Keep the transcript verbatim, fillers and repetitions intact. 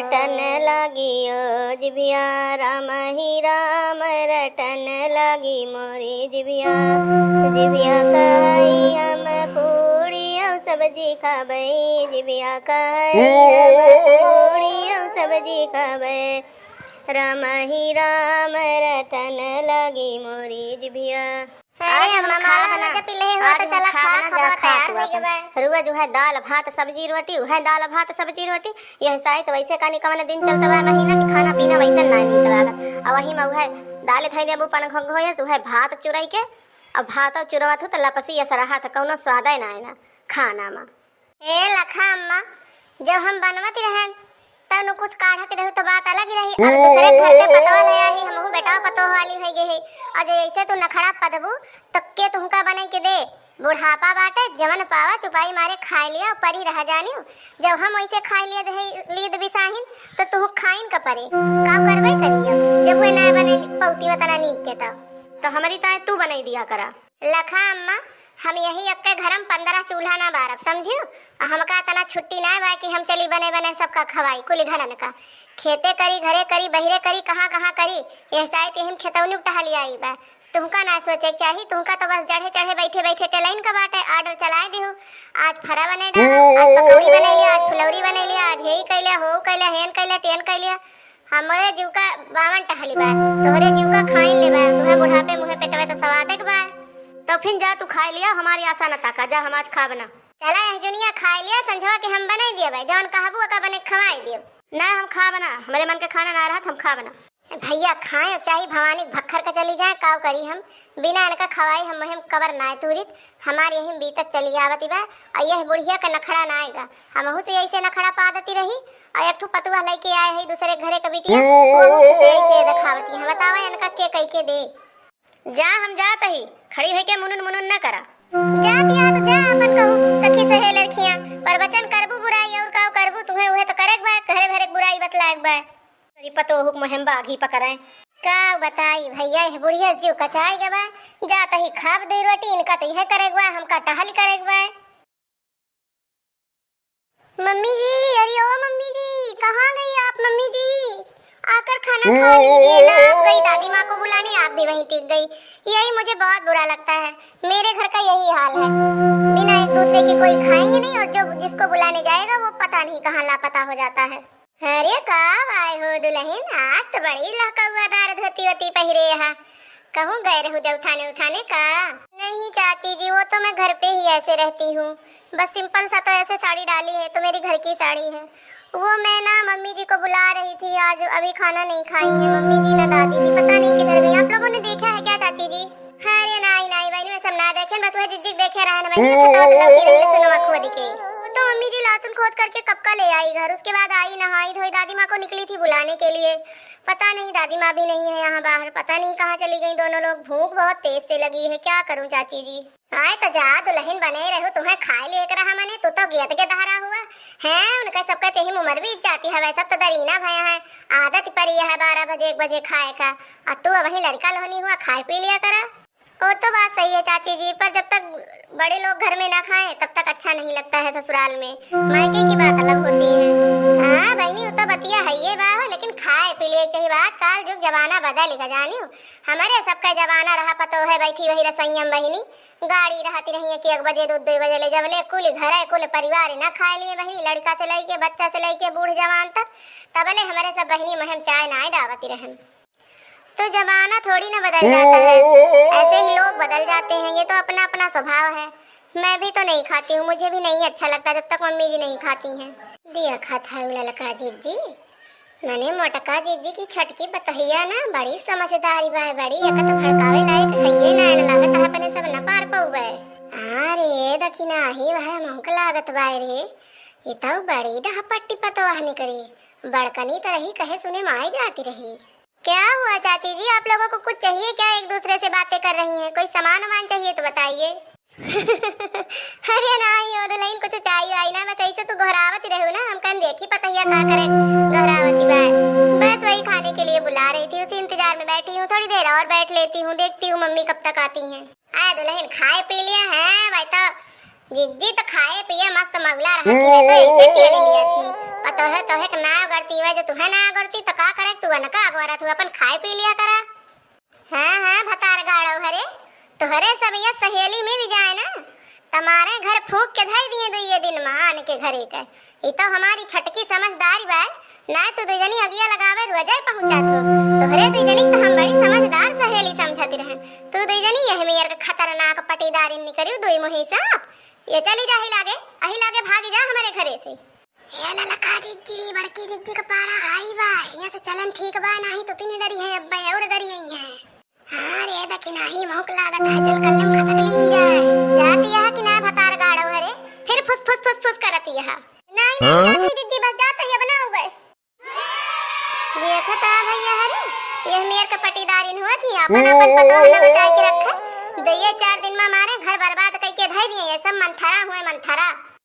रटन लागी ओ जिभिया, राम ही राम रटन लागी मोरी जिभिया। जिभिया कहई हम पूड़ी अउ सब्जी खाबे, जिभिया कहई हम पूड़ी अउ सब्जी खाबे। राम ही राम रटन लागी मोरी जिभिया। अरे आज हम अम्मा, खाब ना। जब पिलहे हुआ आज तो हम चला खाब खा, ना, खा, जा खा तैयार तू हो अपन। गए बा। रुआ जो है दाल भात सब्जी रोटी, उहै दाल भात सब्जी रोटी, यह साइत वैसे कानी कवन दिन चलत बा महीना कि खाना पीना वैसे ना नीक लागत। अब वही में उहै दाल धई देबू पन घोंघोयस, उहै भात चुराई के, अब भात चुरवत हो तो लपसी ऐसा रहा था, कौनो स्वादे ना आए ना खाना में। ए लखा अम्मा, जब हम बनवत रहन, तब नु कुछ काढ़त रहू तो बात अलग ही रही। अब दूसरे घर के पतवा ले आई, हमहू बेटवा पतोह वाली हो गई है। और जे ऐसे तू नखड़ा पदबू, तो के तुहका बनाई के दे? बुढ़ापा बाटे, जवन पावा चुपाई मारे खाए लिया, परी रह जानियो। जब हम वैसे खाए लिए दे, लीद बिसाहिन, तो तुहू खाइन का परे। का करबे करियो, जब वे ना बने पौती वतना नीक के तब। तो हमारी ताए तू बनाई दिया करा। लखा अम्मा, हम यही अक्के घर में पन्द्रह चूल्हा ना बारब, समझियो? आ हमका इतना छुट्टी ना बा कि हम चली बने बने सबका खवाई, कुल घरन का। खेते करी, घरे करी, बहिरे करी, कहाँ कहाँ करी, यह साइत यही में खेतौनी टहली आई बा। तुमका ना सोचे के चाही, तुमका तो बस जड़े चढ़े बैठे बैठे टेलाइन का बाटे, order चलाए दिहु। आज फरा बने डाल, आज पकौड़ी बने लिया, आज फुलौरी बने लिया, आज हेई कैले, हो कैले, हेन कैले, टेन कैले। हमरे जीव का बावन टहली बा, तोहरे जीव का खाइन ले बा, तुहे बुढ़ापे मुहे पेटवे तो सवादे के बा। तो फिन जा तू खाए लिया, हमारी आशा न ताका, जा हम आज खाब ना। चला यह जुनिया खाए लिया, संझवा के हम बनाई दिया बा, जवन कहबू ओका बने खवाई दियो। ना हम खाब ना, हमरे मन के खाना ना रहत, हम खाब ना। भैया खाए चाहे भवानी भक्खर का चली जाए, काव करी हम, बिना इनका खवाई हम मुहे में कबर नाय तूरित, हमार यही बीतत चली आवत बा। और यह बुढ़िया का नखड़ा ना आएगा, हमहू से ऐसे नखड़ा पादती रही। और एक ठो पतुआ लेके आए है दूसरे घरे का बिटिया, वो से ऐसे दिखावती है। बतावा इनका के कई के दे। जा हम जात ही, खड़ी होके मुनुन मुनुन न करा। जा दिया तो जा, अपन कहूँ सखी सहेल लड़कियाँ, पर वचन करबू बुराई और काव करबू, तुहे उहे तो करे के बा, घरे भरे के बुराई बतलाए के बा। तेरी पतोहू के मुहे में बाघी पकड़े। का बताई भैया, यह बुढ़िया जीव कचाई गवा। जात ही खाब दे रोटी, इनका तो यह करे गवा, हमका टहल करे गवा। मम्मी जी, अरे ओ मम्मी जी, कहाँ गई आप मम्मी जी? आकर खाना खा लीजिए ना। आप गई दादी माँ को बुलाने, आप भी वहीं टिक गई। यही मुझे बहुत बुरा लगता है, मेरे घर का यही हाल है। बिना एक दूसरे के कोई खाएंगे नहीं, और जो जिसको बुलाने जाएगा वो पता नहीं कहाँ लापता हो जाता है। अरे का आए हो दुलहिन, आज तो बड़ी लहकउआदार धोती वोती पहिरे हा, कहूँ गए रहू देवथाने उठाने का? नहीं चाची जी, वो तो मैं घर पे ही ऐसे रहती हूँ, बस simple सा तो ऐसे साड़ी डाली है तो मेरी घर की साड़ी है। वो मैं ना मम्मी जी को बुला रही थी, आज अभी खाना नहीं खाई है मम्मी जी ना दादी जी, पता नहीं किधर गई। आप लोगों ने देखा है क्या चाची जी? अरे नाई, नाई बहिनी, मैं सब ना देखेन, बस वह जिज्जी के देखे रहन बहिनी, अच्छा तो लौटी रही, सुनो खोद के। वो तो मम्मी जी लहसुन खोद करके कब का ले आई घर, उसके बाद आई, नहाई धोई, दादी माँ को निकली थी बुलाने के लिए। पता नहीं दादी माँ भी नहीं है यहाँ बाहर, पता नहीं कहाँ चली गई दोनों लोग। भूख बहुत तेज से लगी है, क्या करूँ चाची जी? आए तो जा, दुलहिन बने रहू, तुम्हें खाए लिए करा हमने, तू तो गियत के दहरा हुआ है। उनका सबका तेही उम्र बीत जाती है, वैसा तो दरीना भया है, आदत परी है बारह बजे एक बजे खाए का, और तू अबही लड़का लोहनी हुआ, खाए पी लिया करा। वो तो बात सही है चाची जी, पर जब तक बड़े लोग घर में ना खाएं तब तक अच्छा नहीं लगता है ससुराल में। मायके की बात अलग होती है। हाँ बहिनी, वो तो बतिया है ये बा हो, लेकिन खाए पी लिए चाहिए। आजकल जुग जमाना बदल गया जानियो, हमारे सबका जमाना रहा पतो है बैठी वही रसोइया में बहिनी, गाड़ी रहती नहीं है कि एक बजे दो, दो बजे ले जब ले कुल घर है, कुल परिवार ना खाए लिए बहिनी, लड़का से लेके बच्चा से लेके बूढ़ जवान तक, तबले हमारे सब बहिनी मुहे में चाय ना डावती रहन। तो जमाना थोड़ी ना बदल जाता है, ऐसे ही लोग बदल जाते हैं, ये तो अपना अपना स्वभाव है। मैं भी तो नहीं खाती हूँ, मुझे भी नहीं अच्छा लगता जब तक मम्मी जी नहीं खाती हैं। देखा था उ ललका जिज्जी, मने मोटका जिज्जी की छटकी बतहिया ना बड़ी समझदारी बा, बड़ी एक तो भड़कावे लायक हइये ना, न लागत है अपने सब न पार पउबे। अरे देखी ना, ही वह हमहू के लागत बा रे, ये तो बड़ी डहपट्टी पतोह निकरी, बड़कनी तरही कहे सुने में आई जाती रही। क्या हुआ चाची जी, आप लोगों को कुछ चाहिए क्या? एक दूसरे से बातें कर रही हैं, कोई सामान वामान चाहिए तो बताइए। अरे नाई हो दुलहिन, कुछ चाहिए आई ना, बस ऐसे तू घोरावत रहू ना, हम कन देखी पतहिया का करे घोरावती बा। बस वही खाने के लिए बुला रही थी, उसी इंतजार में बैठी हूँ, थोड़ी देर और बैठ लेती हूँ, देखती हूँ मम्मी कब तक आती हैं। आए दुलहिन, खाए पी लिया है भाई? तो जिज्जी तो खाए पिए मस्त मौला रहा थी, तो ऐसे पिए ले लिया थी। तोहे, तोहे के ना अगरती हुआ, जो तुहे ना अगरती तो का करे, तू अनका अगोरत हुआ, अपन खाए पी लिया करा। हाँ, हाँ, भतार गाड़ो हरे, तोहरे सब ये सहेली मिल जाए ना, तमारे घर फूंक के धई दिए दुइये दिन में आन के घरे के। ई तो हमारी छटकी समझदारी बा, ना तू दुई जनी अगिया लगावे रोजे पहुंचा थो। तोहरे दुई जनी तो हम बड़ी समझदार सहेली समझती रहन, तू दुई जनी यह मेर के खतरनाक पटीदारी निकरियो दुई मुही सांप। ये चली जा ही लागे, अही लागे भागी जा हमारे घरे से। ए ललका जिज्जी, बड़की जिज्जी के पारा हाई बा, यहाँ से चलन ठीक बा, नाही तो तीन डरी है, अब और डरी आई है। हाँ रे दखिनाही, भौंक लागत है, चल कल्लम खसक लीन जाए। जाती यह कि ना भतार गाड़ो हरे, फिर फुस फुस फुस फुस करती यह। नाही, नाही, हाँ? जाती जिज्जी, बस जात ही, अब ना हो गए। देखत आ भैया हरे, यह मेर के पटीदारिन हुआ थी, अपन, अपन पतोह न बचाए के रखे। दुइये चार दिन में मारे घर बर्बाद कई के धई दिए, ये सब मंथरा हुए, मंथरा।